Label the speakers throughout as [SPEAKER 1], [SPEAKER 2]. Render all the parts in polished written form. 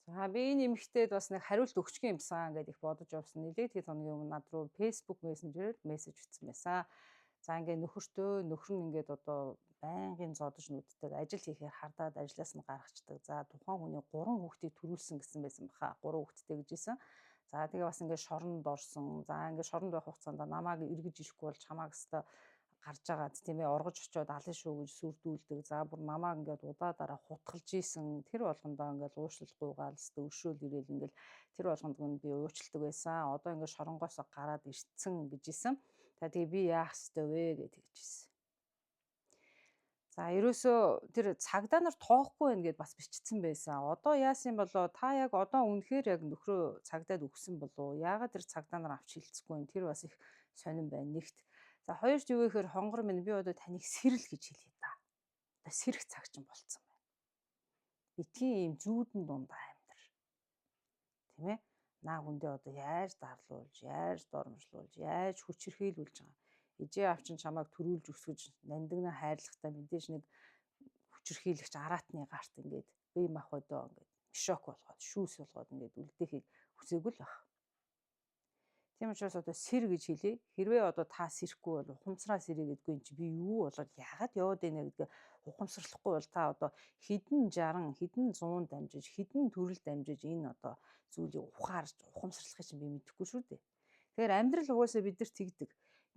[SPEAKER 1] За, би энэ эмэгтэйд бас нэг хариулт өгчих юмсан гэдээ их бодож явсан. Нилээд хэд хоногийн өмнө над руу Facebook Messenger-ээр мессеж бичсэн байсан. За, ингээд нөхөртөө, нөхөр нь ингээд одоо байнгын зодож нүддэг, ажил хийхээр хардаад ажлаас нь гаргацдаг. За, тухайн хүний 3 хүүхдийг төрүүлсэн гэсэн байсан баха. 3 хүүхэдтэй гэж хэлсэн. За, тэгээ бас ингээд шоронд орсон. За, ингээд шоронд байх хугацаанд намайг эргэж ирэхгүй бол чамааг өстой гарч агаад, тийм ээ, оргож очиод алын шүү гэж сүрдүүлдэг. За, бүр намааг ингээд удаа дараа хутгалж исэн. Тэр болгондоо ингээд уушлал гуйгаал өстө өршөөл ирээл ингээд тэр болгонд нь би уучладаг байсан. Одоо ингээд шоронгоосоо гараад ирцэн гэж исэн. За, тэгээ би яах ёстой вэ гэж тэгж ирсэн. За, ерөөсөө тэр цагдаа нар тоохгүй байна гэд бас бичсэн байсан. Одоо яасан болоо, та яг одоо үнэхээр яг нөхрөө цагдаад өгсөн болов уу? Яагаад тэр цагдаа нар авч хилцэхгүй юм? Тэр бас их сонирн байна нэгт. За, хоёрт юу гэхээр, хонгор минь, би одоо таныг сэрэл гэж хэлье да. Одоо сэрэх цаг чинь болцсон байна. Битгий ийм зүүдэн дундаа амьдр. Тийм ээ? Наа хүндээ одоо яаж дарлуулж, яаж дормжлуулж, яаж хүчирхийлүүлж байгаа. Ээжээ аав чинь чамайг төрүүлж өсгөж нандинаа хайрлахтаа мэдээж нэг хүчирхийлэгч араатны гарт ингээд бие махбодоо ингээд шок болгоод, шүүс болгоод ингээд үлдээхийг хүсээгүй л баг. Тийм учраас одоо сэр гэж хэлье. Хэрвээ одоо та сэрэхгүй бол ухамсараа сэрээ гэдгүй эн чи би юу болоод яагаад яваад байна гэдгээ ухамсарлахгүй бол та одоо хэдэн 60, хэдэн 100 дамжиж, хэдэн төрөл дамжиж энэ одоо зүйлийг ухаарч ухамсарлахыг чинь би мэдэхгүй шүү дээ. Тэгэхээр амьдрал угаасаа бид нар тэгдэг.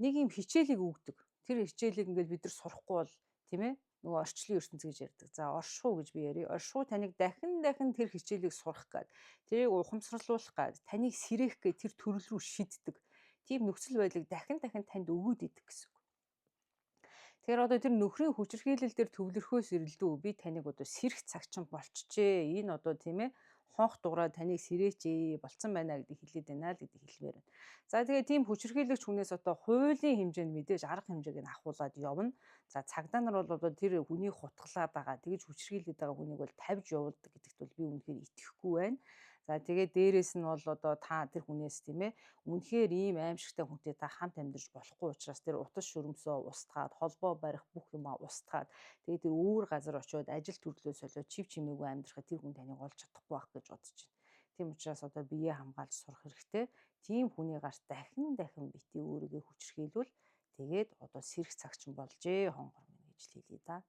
[SPEAKER 1] Нэг юм хичээлийг өгдөг. Тэр хичээлийг ингээд бид нар сурахгүй бол, тийм ээ, нөгөө орчлон ертөнц гэж ярьдаг. За, оршихуй гэж би ярья. Оршихуй таныг дахин дахин тэр хичээлийг сурах гээд, тэрийг ухамсарлуулах гээд, таныг сэрэх гээд тэр төрөл рүү шиддэг. Тийм нөхцөл байдлыг дахин дахин танд өгөөд идэг гэсэн үг. Тэгэхээр одоо тэр нөхрийн хүчирхийлэл дээр төвлөрөхөөс ирэлдүү би таныг одоо сэрэх цаг чинь болчихжээ. Энэ одоо, тийм ээ, хонх дуграа таныг сэрээч болцсон байна гэдэг хэлээд байна л гэдэг хэлмээр байна. За, тэгээ тийм хүчирхийлэгч хүнээс одоо хуулийн хэмжээнд мэдээж арга хэмжээг нь авахуулаад явна. За, цагдаа нар бол одоо тэр хүнийг хутгалаад байгаа, тэгэж хүчирхийлээд байгаа хүнийг бол тавьж явуулдаг гэдэгт бол би үнэхээр итгэхгүй байна. За, тэгээ дээрэс нь бол одоо та тэр хүнээс, тийм ээ, үнэхээр ийм аимшигтай хүнтэй та хамт амьдарч болохгүй учраас тэр утас шөрөмсөө устгаад, холбоо барих бүх юмаа устгаад, тэгээ тэр өөр газар очиод ажил төрлөө солиод чив чимээгүй амьдрахад тэр хүн таныг олж чадахгүй байх гэж бодож байна. Тийм учраас одоо биеэ хамгаалж сурах хэрэгтэй. Тийм хүний гарт дахин дахин битгий өөрийгөө хүчирхийлвэл тэгээд одоо сэрэх цаг чинь болжээ, хонгор минь гэж хэлье да.